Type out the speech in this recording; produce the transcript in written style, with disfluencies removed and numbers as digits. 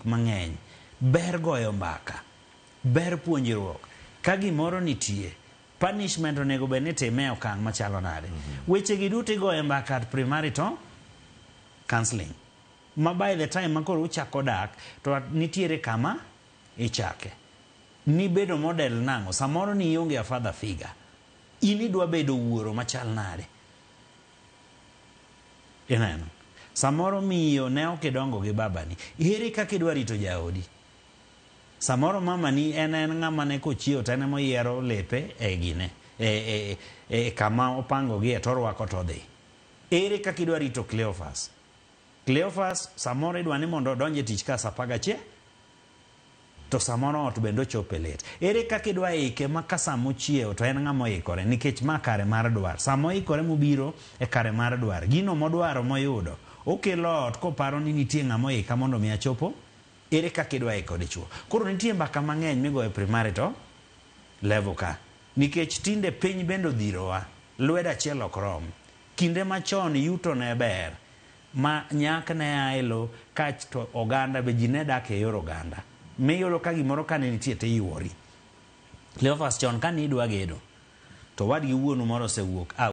gik mang'eny. Ber goyo mbaka. Ber puonjruok. Ka gimoro nitie, punishment onego bed ni itime e okang' machalo nade. Weche gi duto igoyo mbaka at premarital counseling. Ma by the time ma koro uchako dak, to nitiere kama ichake. Nibedo model nang'o? Samoro ni ionge a father figure. In idwa bedo wuoro machal nade? Ineno? Samoro miyo ne ok idongo gi babani. Ere kaka idwa rito jaodi? Samoro mamani en en ng'ama ne kochiewo to en ema oyiero lepe e gine, e kama opangogie to orwako to odhi. Ere kaka idwa rito Cleophas? Cleophas samoro idwa ni mondo odonj e tich ka saa 11 to samoro ot bende ochope late. Ere kaka idwa ike ma ka sama ochiewo to en ng'ama oikore nikech ma kare mar dwar. Sama oikore mobiro e kare mar dwar, gino modwaro moyudo, okelo ot koparo ni nitie ng'ama oika mondo mi achopo. Ere kaka idwa iko dichuo? Koro nitie mbaka mang'eny migoyo e premarital level ka. Nikech tinde piny bende odhirowa, lwedo achiel ok rom. Kinde machon yuto ne ber, ma nyak ne a e lo kasto oganda be ji ne dak e yor oganda. Miyudo ka gimoro kane nitie to iyuori. Cleophas chon kane idwa gedo, to wadgi wuonu moro osewuok out.